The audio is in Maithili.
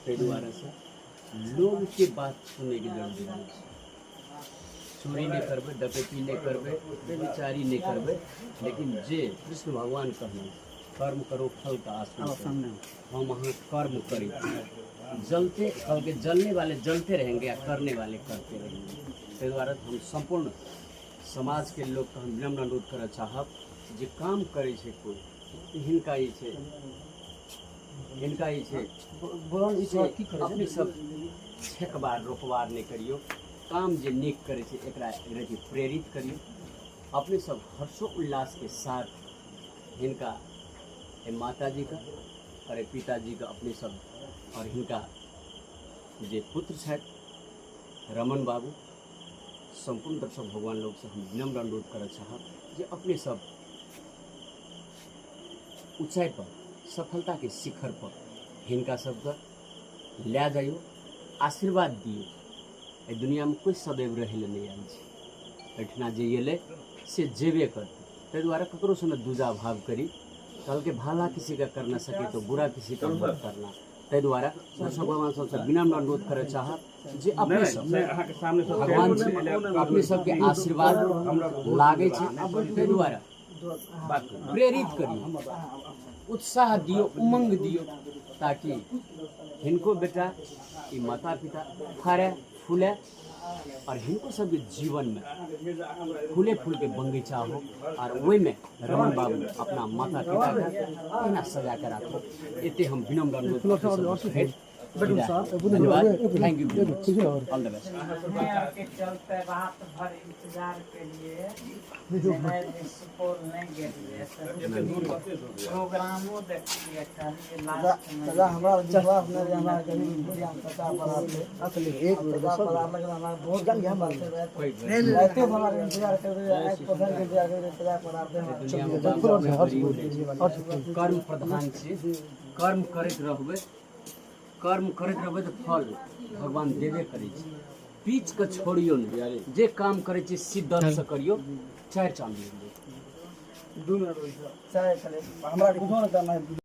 ताहि दुआरेसँ लोकके बात सुनैके जरूरी नहि छै। चोरी नहि करबै, डकैती नहि करबै, बेविचारी नहि करबै, लेकिन जे कृष्ण भगवान कहने कर्म करो फल का आस मत करो। हम अहाँ कर्म करी, जलते कहलकै जलने वाले जलते रहेंगे आ करने वाले करते रहेंगे। ताहि दुआरे हम सम्पूर्ण समाजके लोकके हम विनम्र अनुरोध करऽ चाहब जे काम करै छै कोइ, हिनका जे छै, हिनका जे छै से अपने सब छेकबार रोकबार नहि करियौ। काम जे नीक करै छै एकरा एकरा प्रेरित करियौ। अपने सब हर्षोल्लासके साथ हिनका माताजीके और पिताजीके अपने सब और हिनका जे पुत्र छथि रमन बाबू, सम्पूर्ण दर्शक भगवान लोगसँ हम विनम्र अनुरोध करऽ चाहब जे अपने सब ऊँचाइ पर, सफलताके शिखर पर हिनका सबके लए जाइयो, आशीर्वाद दियौ। एहि दुनियामे कोइ सदैव रहै लए नहि आयल छै, एहिठिना जे एलै से जेबे करतै। ताहि दुआरे ककरोसँ ने दूजा भाव करी। कहलकै भाला किसी का कर न सके तो बुरा किसी का मत करना। ताहि दुआरे दर्शक भगवान सबसँ विनम्र अनुरोध करय चाहब जे अपने सब भगवान छी, अपने सबके आशीर्वाद लागै छै, ताहि दुआरे प्रेरित करियौ, उत्साह दियौ, उमंग दियौ, ताकि हिनको बेटा ई माता पिता फड़े फूले और हिनको सबके जीवनमे फूले फूलके बगीचा हो और ओहिमे रमन बाबू अपना माता पिताके एना सजा के राखो। एते हम विनम्र अनुरोध करैत धन्यवाद। Thank you, all the best. के चलते रात भर इंतजार के लिए सुपौल नहीं गेलिए, प्रोग्रामो देखलिए, कहलिए लास्ट में। चाचा, हमरा विश्वास नहीं रहे, हमरा गरीब बुढ़िया चाचा पढ़ा एक चाचा पढ़ा लगल, हमरा बहुत राते भर इंतजार कर रहे, आइ पसर के इंतजार कर रहे, चाचा पढ़ा दे। कर्म प्रधान छी, कर्म करैत रहबै, कर्म करैत रहबै तऽ फल भगवान देबे करै छै। पीच के छोड़ियौ नहि, जे काम करै छी सिद्धत से करियौ, चारि चाँद। 2 मिनट चाय खाली, हमरा कुछो नहि करना है।